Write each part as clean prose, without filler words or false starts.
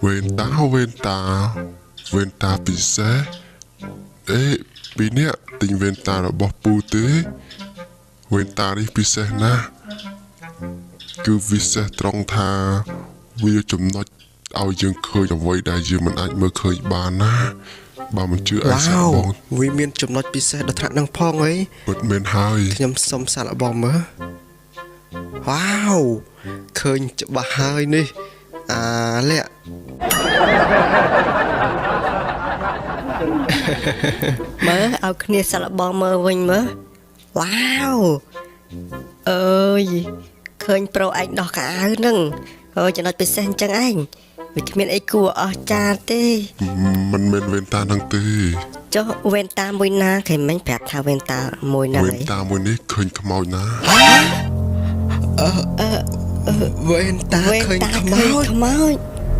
វេនតាវេនតាវេនតាពិសេសអេពីរនាក់ទិញវេនតារបស់ពូទេវេនតានេះពិសេសណាស់គឺពិសេសត្រង់ថាវាចំណុចឲ្យយើងឃើញអ្វីដែលយើងមិនអាចមើលឃើញបានណាបើមិនជឿឲ្យសាក វ៉ាវ បង វាមានចំណុចពិសេសដល់ថ្នាក់នឹងផងអី ពិតមែនហើយ ខ្ញុំសុំសាកល្បងមើលវ៉ាវឃើញច្បាស់ហើយនេះអាលាក់ មើលឲ្យគ្នាសាក់លបងមើលវិញមើលវ៉ាវអើយឃើញប្រូឯងដោះកៅអៅហ្នឹងហើយចំណុចពិសេសអញ្ចឹងឯងវាគ្មានអីគួរអស្ចារ្យទេ មិនមែនវេនតាហ្នឹងទេ ចុះវ៉ែនតាមួយណាគេមិញប្រាប់ថាវ៉ែនតាមួយហ្នឹង វេន ឯង តាមួយនេះឃើញខ្មោចណា វេនតា វ៉ែន ឃើញ តា ខ្មោ ឃើញ ច ខ្មោច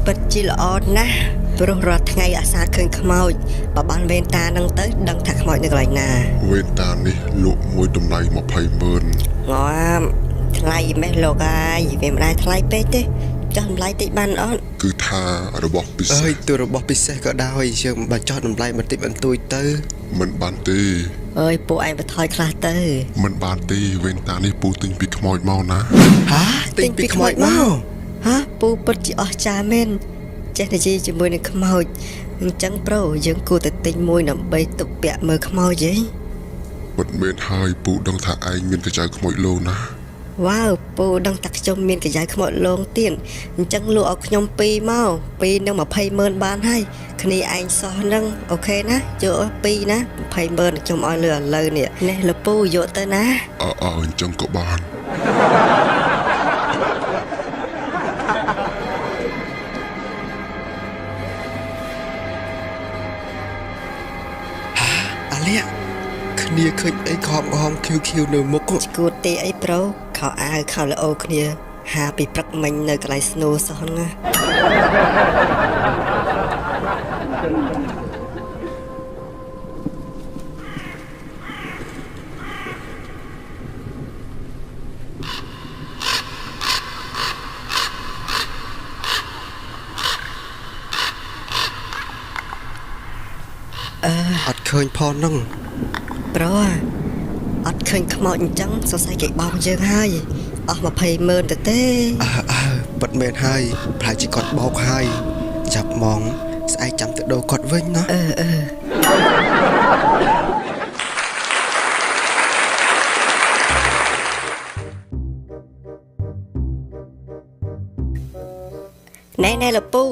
ពិតជាល្អណាស់ព្រោះរាល់ថ្ងៃអាសាឃើញខ្មោចបើបានវ៉ែនតាហ្នឹងទៅដឹងថាខ្មោចនៅកន្លែងណា វេនតានេះលក់មួយតម្លៃ20ម៉ឺន ងាំថ្លៃម៉េះលោកហើយវាមិនដែរថ្លៃពេកទេចុះតម្លៃតិចបានអត់ គឺថារបស់ពិ អើ សេស យទូរបស់ពិសេសក៏ដោយយើងបញ្ចុះតម្លៃបន្តិចបន្តួចទៅ មិនបានទេ អើយពួកឯងបន្ថយខ្លះទៅ មិនបានទេវេនតានេះពូទិញពីខ្មោចមកណា ហាទិញពីខ្មោចមក ហាពូពិតជាអស្ចារ្យមែនចេះនិយាយជាមួយនឹងខ្មោចអញ្ចឹងប្រូយើងគួរតែទិញមួយដើម្បីទុកពាក់មើលខ្មោចហី ពិតមែនហើយពូដឹងថាឯងមានកញ្ចៅខ្មោចលោណា វ៉ាវពូដឹងតែខ្ញុំមានកញ្ចៅខ្មោចលងទៀតអញ្ចឹងលក់ឲ្យខ្ញុំពីរមកពីរនឹង20ម៉ឺនបានហើយគ្នាឯងសោះហ្នឹងអូខេណាយកពីរណា20ម៉ឺនខ្ញុំឲ្យលើឥឡូវនេះនេះលពូយកទៅណា អើអើអញ្ចឹងក៏បាន អាលាក់គ្នាឃើញអីក្រហមក្រហមខៀវខៀវនៅមុខ ឈួតទេអីប្រូខោអាវខោល្អគ្នាហាពីព្រឹកមិញនៅកន្លែងស្នូសោះហ្នឹងណា អត់ឃើញផងហ្នឹង ប្រូអាអត់ឃើញខ្មោចអញ្ចឹងសរសៃគេបោកយើងហើយអស់20ម៉ឺនទៅទេ អើអើពិតមែនហើយប្រហែលជាគាត់បោកហើយចាប់ហ្មងស្អែកចាំទៅដូរគាត់វិញណា អឺអឺណែណែលពូ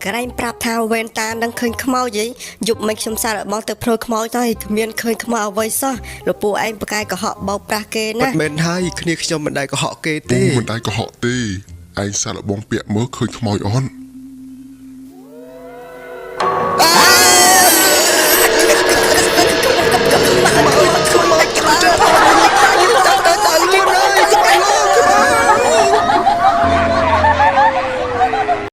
ក្រែងប្រាប់ថាវ៉ែនតានឹងឃើញខ្មោចហីយប់មិញខ្ញុំសាររបស់ទៅព្រួយខ្មោចទៅគ្មានឃើញខ្មោចអ្វីសោះលពូឯងប្រកែកុហកបោកប្រាស់គេ ពិ ណា តមែនហើយគ្នាខ្ញុំមិនដែលកុហកគេ ពូ ទេ មិនដែលកុហកទេឯងសាកល្បងពាក់មើលឃើញខ្មោចអត់